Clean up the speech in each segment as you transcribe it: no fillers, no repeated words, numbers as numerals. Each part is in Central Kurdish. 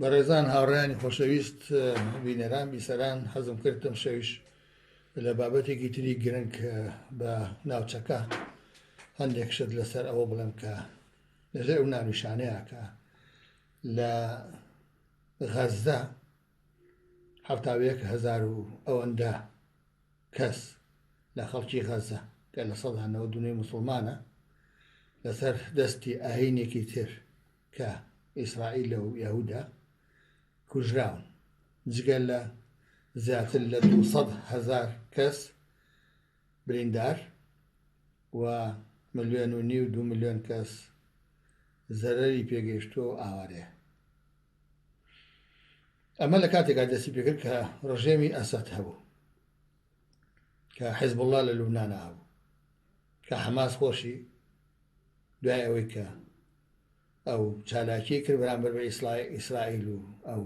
بەڕێزان هاوڕێیانی خۆشەویست بینەران بیسەران حەزم کرد ئەم شەویش لە بابەتێکی تری گرنگ بە ناوچەکە هەندێک شت لەسەر ئەوە بڵێم کە لەژێر ئەو ناونیشانەیە کە لە غەززە 71 هەزار و ئەوەندە کەس لە خەڵکی غەزە کە 99% مسلمانە لەسەر دەستی ئاینێکی تر کە ئیسرائیلە و یەهودا کوژراون، جگە لە زیاتر لە 200 هەزار کەس بریندار و ملیۆن و نیو 2 ملیۆن کەس زەرەری پێگەیشتووە و ئاوارەیە. ئەمە لە کاتێکا دەستی پێکرد کە ڕژێمی ئەسەد هەبوو، کە حیزبوڵڵا لە لوبنانا هەبوو، کە حەماس خۆشی دوای ئەوەی کە ئەو چالاکیی کرد بەرامبەر بە ئیسرائیل و ئەو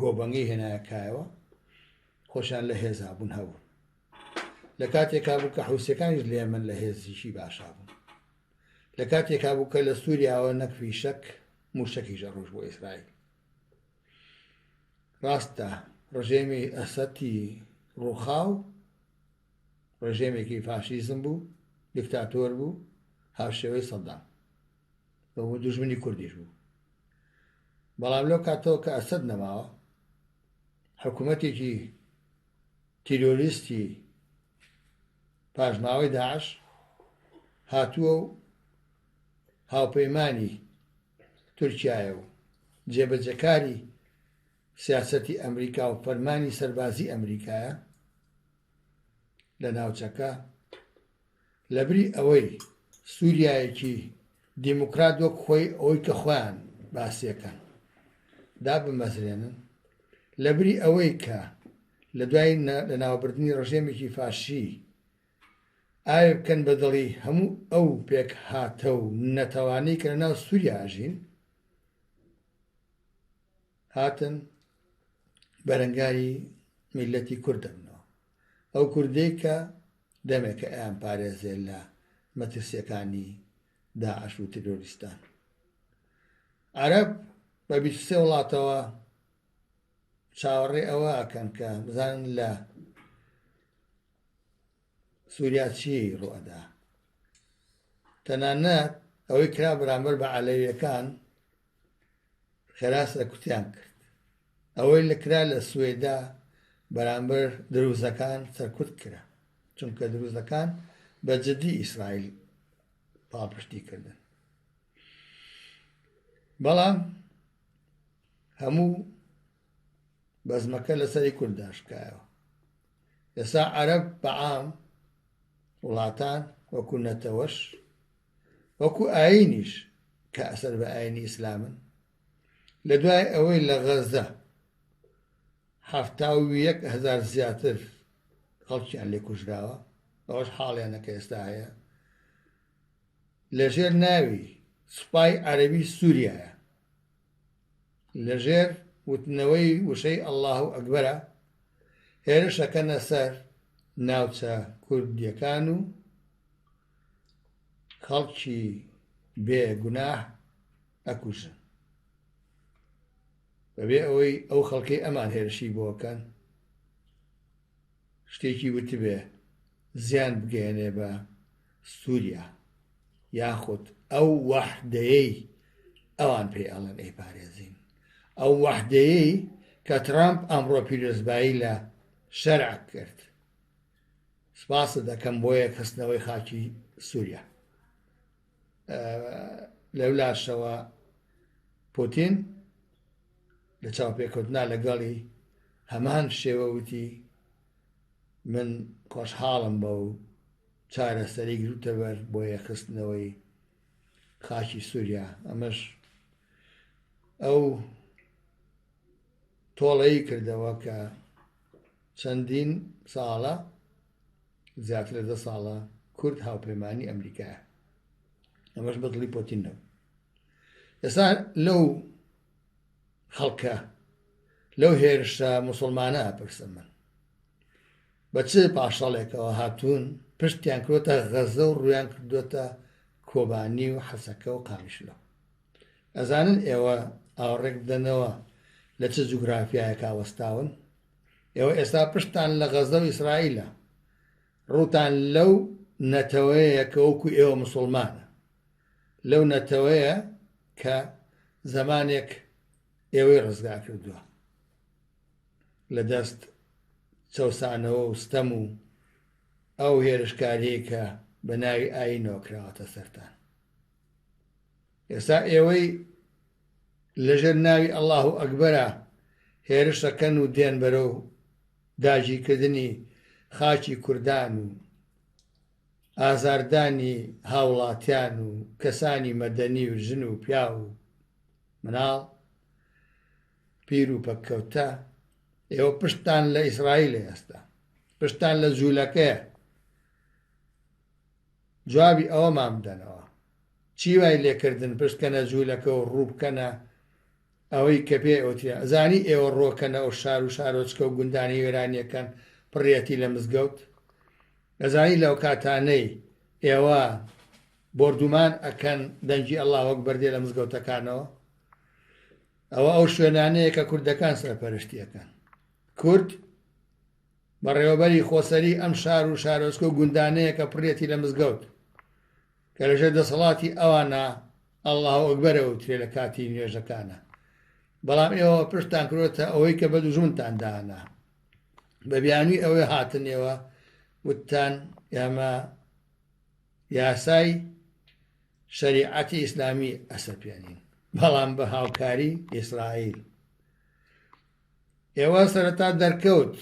گۆبەنگەی هێنایە کایەوە، خۆشیان لە هێزا بوون هەبوون. لە کاتێکا بوو کە حوسیەکانیش لە یەمەن لە هێزیشی باشا بوون. لە کاتێکا بوو کە لە سووریاوە نەک فیشەک موشەکیش ئەڕۆشت بۆ ئیسرائیل. ڕاستە ڕژێمی ئەسەدی ڕووخاو ڕژێمێکی فاشیزم بوو، دیکتاتۆر بوو، هاوشێوەی سەدام و دوژمنی کوردیش بوو. بەڵام لەو کاتەوە کە ئەسەد نەماوە، حکوومەتێکی تیرۆریستی پاشماوەی داعش هاتووە و هاوپەیمانی تورکیایە و جێبەجێکاری سیاسەتی ئەمریکا و فەرمانی سەربازی ئەمریکایە لە ناوچەکە، لەبری ئەوەی سووریایەکی دیموکرات وەک خۆی ئەوەی کە خۆیان باسیەکەن دابمەزرێنن، لەبری ئەوەی کە لە دوای لەناوبردنی ڕژێمێکی فاشی ئاوێ بکەن بە دڵی هەموو ئەو پێکهاتە و نەتەوانەی کە لەناو سووریا ئەژین، هاتن بەرەنگاری میللەتی کورد دەبنەوە. ئەو کوردەی کە دەمێکە ئەیان پارێزێ لە مەترسیەکانی داعش و تیرۆریستان. عەرەب بە 23 وڵاتەوە چاوەڕێ ئەوە ئەکەن کە بزانن لە سووریا چی ڕوئەدا. تەنانەت ئەوەی کرا بەرامبەر بە عەلەویەکان خێرا سەرکوتیان کرد. ئەوەی لە کرا لە سوەیدا بەرامبەر دروزەکان سەرکوت کرا، چونکە دروزەکان بە جدی ئیسرائیل پاڵپشتی کردن. بەڵام هەموو بەزمەکە لەسەری کورد شکایەوە. ئێستا عەرەب بەعام وڵاتان وەکو نەتەوەش وەکو ئاینیش کە ئەسەر بە ئاینی ئیسلامن، لە دوای ئەوەی لە غەزە 71 هەزار زیاتر خەڵکیان لێ کوژراوە، ئەوەش حاڵیانە کە ئێستا هەیە لەژێر ناوی سوپای عەرەبی سووریایە، لەژێر وتنەوەی وشەی ئەللاهو ئەکبەرە هێرشەکەنە سەر ناوچە کوردیەکان و خەڵکی بێ گوناه ئەکوژن، بەبێ ئەوەی ئەو خەڵکەی ئەمان هێرشی بۆکەن شتێکی وتبێ زیان بگەیەنێ بە سووریا یاخود ئەو وەحدەیەی ئەوان پێی ئەڵێن ئەیپارێزین، ئەو وەحدەیەی کە ترامپ ئەمڕۆ پیرۆزبایی لە شەرع کرد. سپاست دەکەم بۆ یەکخستنەوەی خاکی سووریا. لەولاشەوە پوتین لە چاوپێکەوتنا لەگەڵی هەمان شێوە وتی من خۆشحاڵم بەو چارەسەری گرتە بەر بۆ یەکخستنەوەی خاکی سووریا. ئەمەش ئەو تۆڵەی کردەوە کە چەندین ساڵە، زیاتر لە 10 ساڵە کورد هاوپەیمانی ئەمریکایە. ئەمەش بەدڵی پۆتین نەبوو. ئێستا لەو خەڵکە لەو هێرشە مسلمانە ئەپرسم من بە چ پاشەڵێکەوە هاتوون پشتیان کردۆتە غەزە و ڕویان کردوێتە کۆبانی و حەسەکە و قامیشلۆ؟ ئەزانن ئێوە ئاوڕێک بدەنەوە لە چ جوگرافیایەکا وەستاون؟ ئێوە ئێستا پشتتان لە غەزە و ئیسرائیلە، ڕووتان لەو نەتەوەیە کە وەکو ئێوە مسوڵمانە، لەو نەتەوەیە کە زەمانێک ئێوەی ڕزگار کردووە لە دەست چەوسانەوە و ستەم و ئەو هێرشکاریەی کە بە ناوی ئایینەوە کراوەتە سەرتان. ئێستا ئێوەی لەژێر ناوی ئەڵڵاهو ئەکبەرا هێرش ئەکەن و دێن بەرەو داگیرکردنی خاکی کوردان و ئازاردانی هاوڵاتیان و کەسانی مەدەنی و ژن و پیاو و مناڵ پیر و پەککەوتە، ئێوە پشتتان لە ئیسرائیلە ئێستا پشتتان لە جوولەکەیە. جوابی ئەوەمان بدەنەوە چی وای لێکردن پشت کەنە جولەکە و ڕوو بکەنە ئەوەی کە پێی ئەوترێ ئەزانی ئێوە ڕۆکەنە ئەو شار و شارۆچکە و گوندانەی وێرانیەکەن پڕیەتی لە مزگەوت ئەزانی لەو کاتانەی ئێوە بۆردومان ئەکەن دەنگی اللە اکبر دێ لە مزگەوتەکانەوە ئەوە ئەو شوێنانەیە کە کوردەکان سەرپەرشتی ئەکەن کورد بەڕێوەبەری خۆسەری ئەم شار و شارۆچکە و گوندانەیە کە پڕیەتی لە مزگەوت کە لەژێر دەسەڵاتی ئەوانە اللە اکبر ئەوترێ لە کاتی نوێژەکانە بەڵام ئێوە پشتتان کرۆتە ئەوەی کە بە دوژمنتان دانا بە بیانوی ئەوەی هاتن ئێوە وتتان ئێمە یاسای شەریعەتی ئیسلامی ئەسەپێنین بەڵام بە هاوکاری ئیسرائیل ئێوە سەرەتا دەرکەوت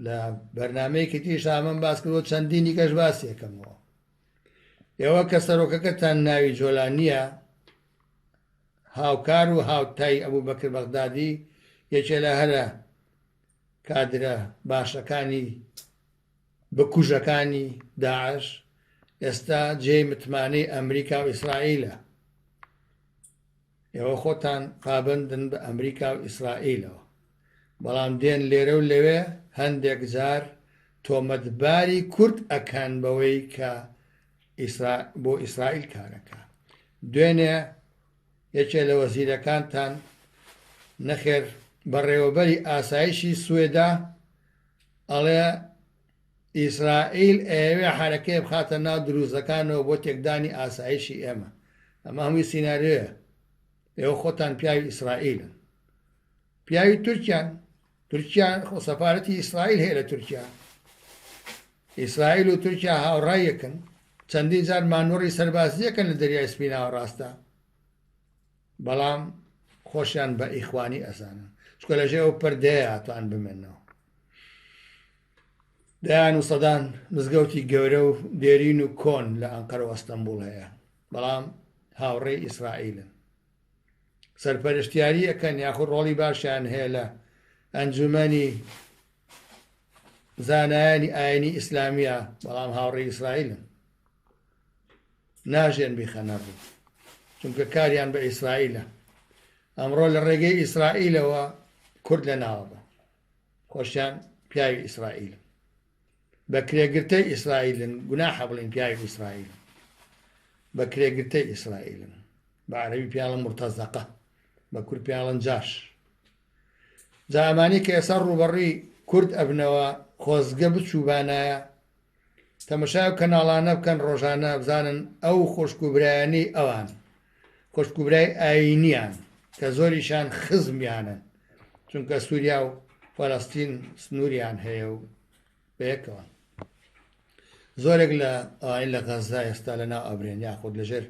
لە بەرنمەیەکی تریش ئامەم باس کردوە چەندینی کەش باسیەکەمەوە ئێوە کە سەرۆکەکەتان ناوی جۆلانیە هاوکار و هاوتای ئەبوو بەکر بەغدادی یەکێ لە هەرە کادرە باشەکانی بکوژەکانی داعش ئێستا جێی متمانەی ئەمریکا و ئیسرائیلە ئێوە خۆتان پابەندن بە ئەمریکا و ئیسرائیلەوە، بەڵام دێن لێرە و لەوێ هەندێک جار تۆمەتباری کورد ئەکەن بەوەی کە بۆ ئیسرائیل کارەکا. دوێنێ یەکێ لە وەزیرەکانتان، نەخێر بەڕێوەبەری ئاسایشی سوێدا ئەڵێ ئیسرائیل ئەیەوێ حەرەکەیە بخاتە ناو دروزەکانەوە بۆ تێکدانی ئاسایشی ئێمە. ئەمە هەمووی سیناریۆیە. ئێوە خۆتان پیاوی ئیسرائیلن. پیاوی تورکیان. تورکیا خۆ سەفارەتی ئیسرائیل هەیە لە تورکیا. ئیسرائیل و تورکیا هاوڕایەکن. چەندین جار مانۆڕی سەربازیەکەن لە دەریای سپی ناوەڕاستە. بەڵام خۆشیان بە ئیخوانی ئەزانن. چونکە لەژێر ئەو پەردەیە ئەتوان بمێنەوە. دەیان و سەدان مزگەوتی گەورە و دێرین و کۆن لە ئەنقەرە و ئەستەنبوڵ هەیە، بەڵام هاوڕێی ئیسرائیلن. سەرپەرشتیاری ئەکەن یاخود ڕۆڵی باشیان هەیە لە ئەنجومەنی زانایانی ئاینی ئیسلامیە، بەڵام هاوڕێی ئیسرائیلن. ناژێن بیخەنە ڕوو، چونکە کاریان بە ئیسرائیلە. ئەمڕۆ لە ڕێگەی ئیسرائیلەوە کورد لە ناوە بە. خۆشیان پیاوی ئیسرائیلن بە کرێگرتەی ئیسرائیلن گوناحە بڵین پیاوی ئیسرائیلن بە کرێگرتەی ئیسرائیلن بە عەرەبی پیاڵن مرتەزەقە بە کورد پیاڵن جاش جا ئەمانی کە ئێستا ڕووبەڕووی کورد ئەبنەوە خۆزگە بچووبانایە تەمەشای ئەو کەناڵانە بکەن ڕۆژانە بزانن ئەو خۆشک و برایانەی ئەوان خۆشک و برای ئاینیان کە زۆریشان خزمیانن چونکە سووریا و فەلەستین سنووریان هەیە و بەیەکەوە زۆرێک لە ئەوانەی لە غەزا ئێستا لە ناو ئەبرێن یاخود لەژێر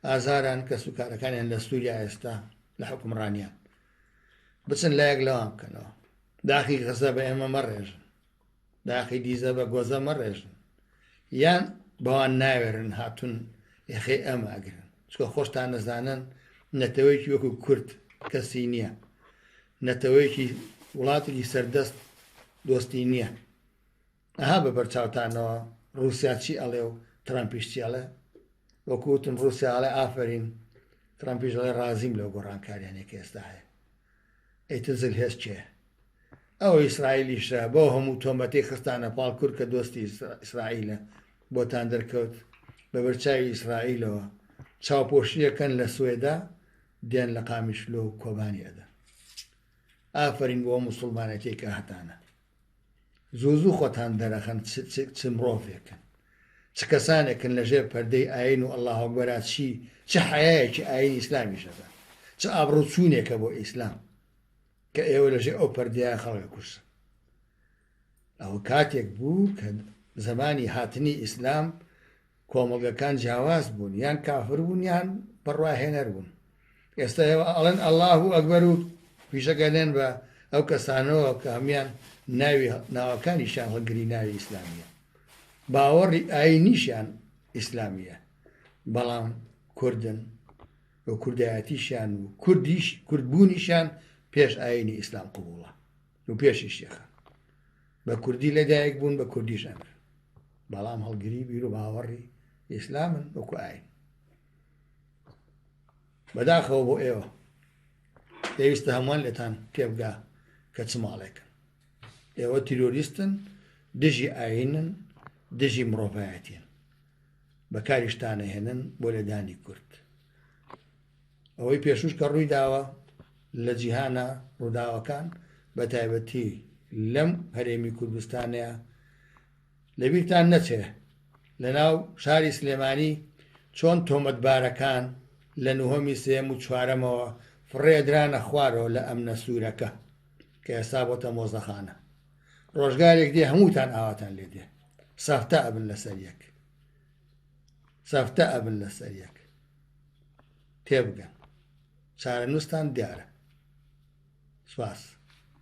ئازاران کەس و کارەکانیان لە سووریا ئێستا لە حکومڕانیان بچن لایەک لەوان بکەنەوە داخی غەزە بە ئێمە مەڕێژن داخی دیزە بە گۆزە مەڕێژن یان بەوان ناوێرن هاتون یەخەی ئەمە ئەگرن چکە خۆشتان نەزانن نەتەوەیەکی وەکو کورد کەسی نییە نەتەوەیەکی وڵاتێکی سەردەست دۆستی نییە ئەها بە بەرچاوتانەوە رووسیا چی ئەڵێ و ترامپیش چی ئەڵێ وەکوتم رووسیا ئەڵێ ئافرین ترامپیش ئەڵێ ڕازیم لەو گۆڕانکاریانێک ئێستا هەیە ئیتر زلهێز کێ؟ ئەو ئیسرائیلیشە بەو هەموو تۆمەتەی خستانە پاڵ کورد کە دۆستی ئیسرائیلە بۆتان دەرکەوت بە بەرچاوی ئیسرائیلەوە چاوپۆشیەکەن لە سوێدا. دێن لە قامیشلۆ و کۆبانی ئەدەن. ئافەرین بۆ ئەو موسوڵمانەتیەی کە هەتانە. زوو زوو خۆتان دەرەخەن چ چ چ مرۆڤێکن. چ کەسانێکن لە ژێر پەردەی ئاین و اللە اکبرا چی چ حەیایەکی ئاینی ئیسلامیش ئەبەن. چ ئابڕووچوونێکە بۆ ئیسلام کە ئێوە لە ژێر ئەو پەردەیە خەڵک ئەکوژن. ئەوە کاتێک بوو کە زەمانی هاتنی ئیسلام کۆمەڵگەکان جیاواز بوون یان کافر بوون یان بڕواهێنەر بوون ئێستا ئێوە ئەڵێن ئەللاهو ئەکبەر و فیشەکە لێن بە ئەو کەسانەوە کە هەموان ناوی ناوەکانیشیان هەڵگری ناوی ئیسلامیە باوەڕی ئاینیشیان ئیسلامیە بەڵام کوردن و کوردایەتیشیان و کوردیش کوردبوونیشیان پێش ئاینی ئیسلام قبوڵە و پێشی شێخە بە کوردی لەدایک بوون بە کوردیش ئەمرن بەڵام هەڵگری بیر و باوەڕی ئیسلامن وەکو ئاین بەداخەوە بۆ ئێوە پێویستە هەمووان لێتان تێبگا کە چ ماڵێکن ئێوە تیرۆریستن دژی ئاینن دژی مرۆڤایەتین بەکاریشتانەهێنن بۆ لێدانی کورد ئەوەی پێشوش کە ڕووی داوە لە جیهانە ڕووداوەکان بە تایبەتی لەم هەرێمی کوردستانەیە لەبیرتان نەچێ لەناو شاری سلێمانی چۆن تۆمەتبارەکان لە نهۆمی سێیەم و چوارەمەوە فڕێدرانە خوارەوە لە ئەمنە سوورەکە کە ئێستا بۆتە مۆزەخانە. ڕۆژگارێک دێ هەمووتان ئاواتان لێ دێ سەفتە ئەبن لەسەر یەک سەفتە ئەبن لەسەر یەک تێبگەن چارەنووستان دیارە سپاس.